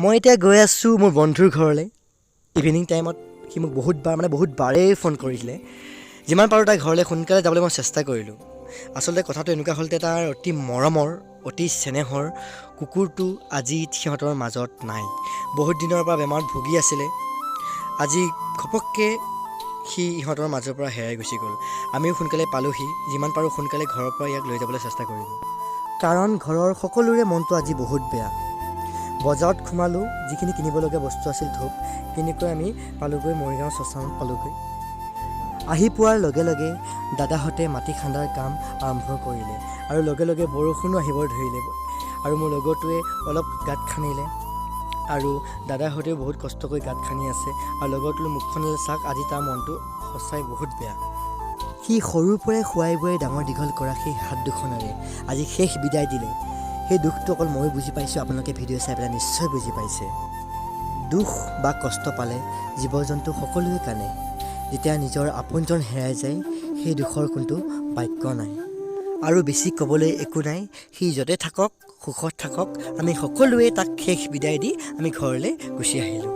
মই এতিয়া গৈ আছোঁ মোৰ বন্ধুৰ ঘৰলৈ। ইভিনিং টাইমত সি মোক বহুতবাৰ, মানে বহুত বাৰেই ফোন কৰিছিলে। যিমান পাৰোঁ তাৰ ঘৰলৈ সোনকালে যাবলৈ মই চেষ্টা কৰিলোঁ। আচলতে কথাটো এনেকুৱা হ'ল যে তাৰ অতি মৰমৰ, অতি চেনেহৰ কুকুৰটো আজি সিহঁতৰ মাজত নাই। বহুত দিনৰ পৰা বেমাৰত ভুগি আছিলে। আজি ঘপককৈ সি ইহঁতৰ মাজৰ পৰা হেৰাই গুচি গ'ল। আমিও সোনকালে পালোহি। যিমান পাৰোঁ সোনকালে ঘৰৰ পৰা ইয়াক লৈ যাবলৈ চেষ্টা কৰিলোঁ, কাৰণ ঘৰৰ সকলোৰে মনটো আজি বহুত বেয়া। বজাৰত সোমালোঁ। যিখিনি কিনিবলগীয়া বস্তু আছিল, ধূপ কিনি কৰি আমি পালোগৈ, মৰিগাঁও শ্মশানত পালোগৈ। আহি পোৱাৰ লগে লগে দাদাহঁতে মাটি খান্দাৰ কাম আৰম্ভ কৰিলে আৰু লগে লগে বৰষুণো আহিব ধৰিলে আৰু মোৰ লগৰটোৱে অলপ গাঁত খান্দিলে আৰু দাদাহঁতেও বহুত কষ্ট কৰি গাঁত খান্দি আছে। আৰু লগৰটোৰ মুখখনলৈ চাওক, আজি তাৰ মনটো সঁচাই বহুত বেয়া। সি সৰুৰ পৰাই খুৱাই বোৱাই ডাঙৰ দীঘল কৰা সেই হাত দুখনেৰে আজি শেষ বিদায় দিলে। সেই দুখটো অকল ময়ো বুজি পাইছোঁ, আপোনালোকে ভিডিঅ' চাই পেলাই নিশ্চয় বুজি পাইছে। দুখ বা কষ্ট পালে জীৱ জন্তু সকলোৱে কান্দে। যেতিয়া নিজৰ আপোনজন হেৰাই যায়, সেই দুখৰ কোনটো বাক্য নাই আৰু বেছি ক'বলৈ একো নাই। সি য'তে থাকক, সুখত থাকক। আমি সকলোৱে তাক শেষ বিদায় দি আমি ঘৰলৈ গুচি আহিলোঁ।